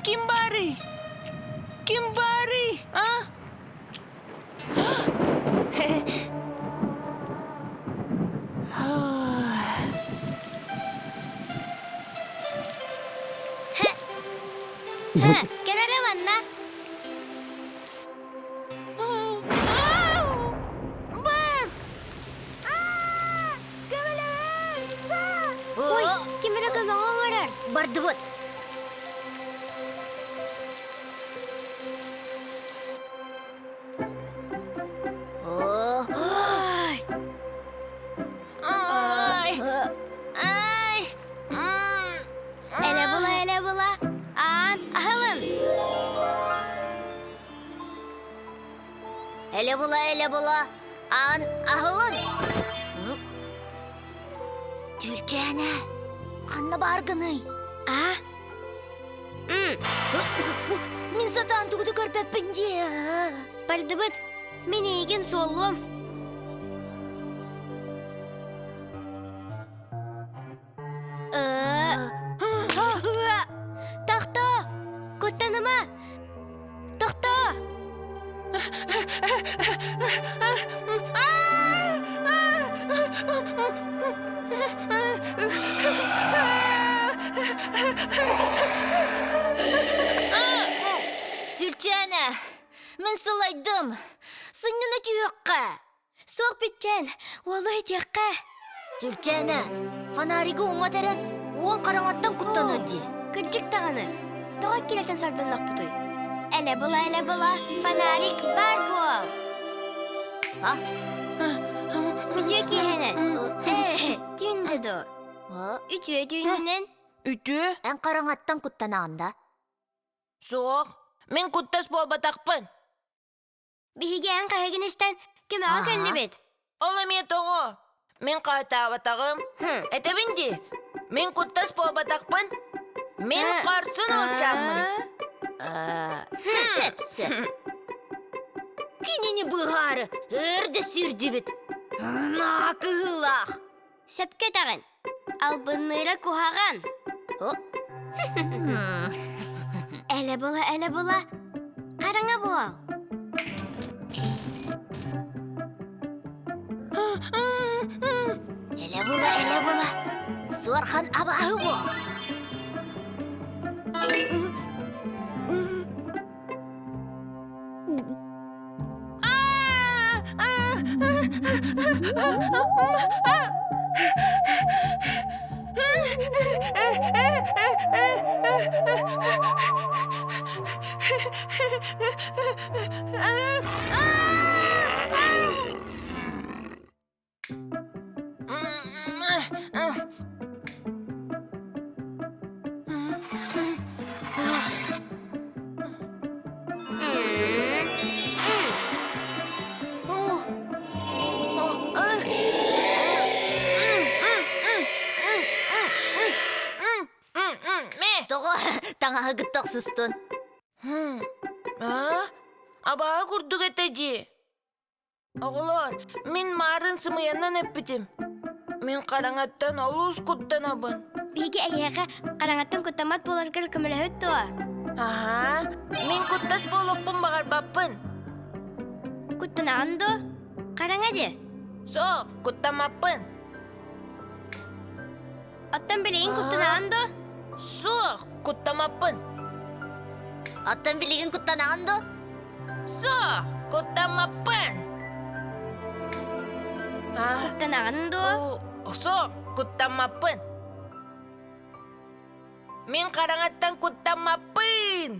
Ким баарый? Ким баарый? А? Кэл эрэ манна. Бар! Ой, ким эрэ көмөҕө оҥорор. Бардыбыт. Ай! Ай! Ай! Элэ була, элэ була. Аан, аһылын! Элэ була, элэ була. Аан аһылын! Түлчээнэ, ханна бааргыный? А? Мин сатаан тугу да көрбөппүн дии. Бардыбыт. Мин эйигин суоллуом. Тохтоо! Куттаныма! Тохтоо! Түлчээнэ, мин сылайдым. Сынньана түһүөххэ. Суох бүтчээн, уолу этиэххэ. Түлчээнэ, фонаригы умат эрэ, уол хараҥаттан куттанар дии. Кырдьык даҕаны, тоҕо килэтэн сордоннохпутуй? Элэ була, элэ була, фонарик баар буол. А? Үтүө киэһэнэн. Ээ, түүн да дуо? Үтүө түүнүнэн. Үтүө? Эн хараҥаттан куттанаҕын да? Суох, мин куттас буолбатахпын. Биһиги эн хаһыгын истэн көмөҕө кэллибит. Ол эмиэ тоҕо? Мин хаһытаабатаҕым. Этэбин дии, мин куттас буолбатахпын. Мин хорсун уолчааммын. Сөп-сөп. Кинини быыһаары өр да сүүрдүбүт. Наа кыһыылаах. Сөпкө этэҕин. Албынныыра куһаҕан. Элэ була, элэ була, хараҥа буол. Элэ була, элэ була, суорхан абааһы буол. Тоҕо таҥаһы кытта охсустун? Абааһы курдук этэ дии. Оҕолоор, мин маарын сымыйанан эппитим. Мин хараҥаттан олус куттанабын. Биһиги эйиэхэ хараҥаттан куттаммат буоларгар көмөлөһөбүт дуо? Аһаа, мин куттас буолуохпун баҕарбаппын. Куттанаҕын дуо? Хараҥа дии. Суох, куттаммаппын. Оттон билигин куттанаҕын дуо? Суох, куттамаппын. Оттон билигин куттанаҕын дуо? Суох, куттаммаппын. Куттанаҕын дуо? Суох, куттаммаппын. Мин хараҥаттан куттаммаппын.